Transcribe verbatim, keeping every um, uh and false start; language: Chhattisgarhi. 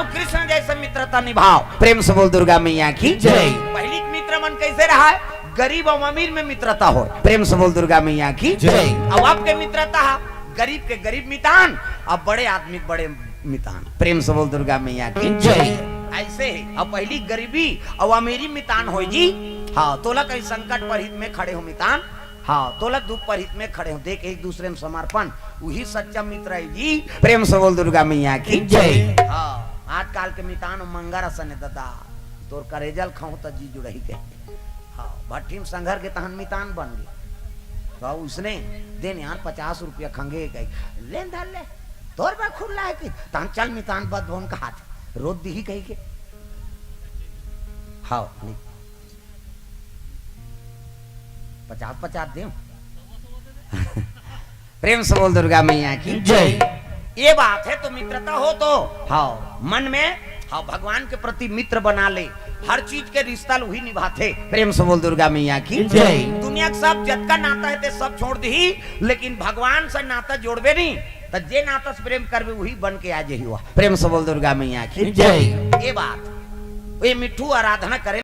कृष्ण जैसे मित्रता निभाओ। प्रेम से बोल दुर्गा मैया की जय। पहली मित्र मन कैसे रहा है? गरीब और अमीर में मित्रता हो। प्रेम से बोल दुर्गा मैया की जय। अब आपके मित्रता हा गरीब के गरीब मितान, अब बड़े आदमी के बड़े मितान। प्रेम से बोल दुर्गा मैया की जय। ऐसे ही अब पहली गरीबी और अमीरी मितान हो जी। हाँ, तोला कहीं संकट पर हित में खड़े हो मितान। हाँ, तोला दुख पर हित में खड़े हो, देख एक दूसरे में समर्पण, वही सच्चा मित्र है जी। प्रेम से बोल दुर्गा मैया की जय। हाँ, आजकल के मितान मंगर असन है दादा, तोर करेजल खाऊं त जी जुड़ही के। हाँ, भट्ठी में संघर के तहन मितान बन गए। तो उसने दिन यार पचास रुपया खंगे कही, लेन धर ले, तोर बा खुल्ला है कि तहन चल मितान बद भवन का हाथ रोज दिही कही के। हाँ, नहीं। पचास पचास दे। प्रेम से बोल दुर्गा मैया की जय। ये बात है तो मित्रता हो तो हाँ, मन में हाँ, भगवान के प्रति मित्र बना ले। हर चीज के रिश्ता ल उही निभाथे। प्रेम से बोल दुर्गा मैया की जय। दुनिया के सब जतका नाता है ते सब छोड़ दी, लेकिन भगवान से नाता जोड़बे नहीं, त जे नाता से प्रेम करबे वही बन के आ जही। प्रेम से बोल दुर्गा मैया की जय। ये बात, ये मिट्ठू आराधना करे।